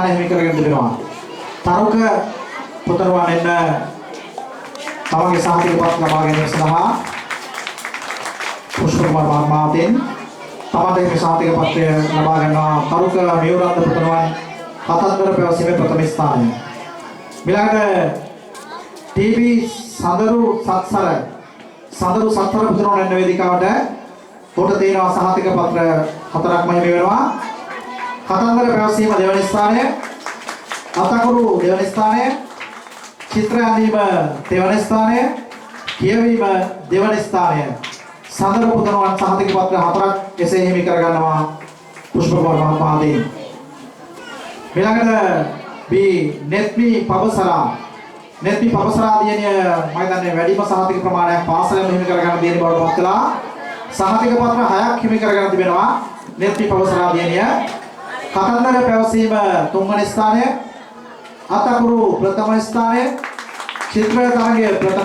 ස්ථානය හිමි කරගෙන තිබෙනවා. තරුක පුතණුවන් එන්න තමන්ගේ සහතික පත්‍ර ලබා ගැනීම සඳහා. පුෂ්ප කුමාර මහත්මයා අතින් තමන්ට හිමි සහතික පත්‍රය ලබා ගන්නවා තරුක මියුරන්ද පුතණුවන්, කතන්දර පැවසීමේ ප්‍රථම ස්ථානය. ඊළඟට ටීබී සඳරු සත්සර, සඳරු සත්සර පුතණුවන් එන්න වේදිකාවට. ඔහුට තියෙනවා සහතික පත්‍ර හතරක්ම හිමි වෙනවා. කතන්දර පැවසීම දෙවන ස්ථානය, අතකුරු දෙවන ස්ථානය, චිත්‍ර ඇඳීම තෙවන ස්ථානය, කියවීම දෙවන ස්ථානය. සඳරු පුතණුවන් සහතික පත්‍ර හතරක් එසේ හිමි කරගන්නවා පුෂ්ප කුමාර මහත්මයා අතින්. ඊළඟට බී නෙත්මි පබසරා, නෙත්මි පබසරා දියණිය මම හිතන්නේ වැඩිම සහතික ප්‍රමාණයක් පාසලෙන් හිමි කරගන්න දියණිය බවට පත් වෙලා සහතික පත්‍ර හයක් හිමි කරගෙන තිබෙනවා නෙත්මි පබසරා දියණිය. කතන්දර පැවසීම තුන්වන ස්ථානය, අතකුරු ප්‍රථම ස්ථානය, චිත්‍ර තරගය ප්‍රථම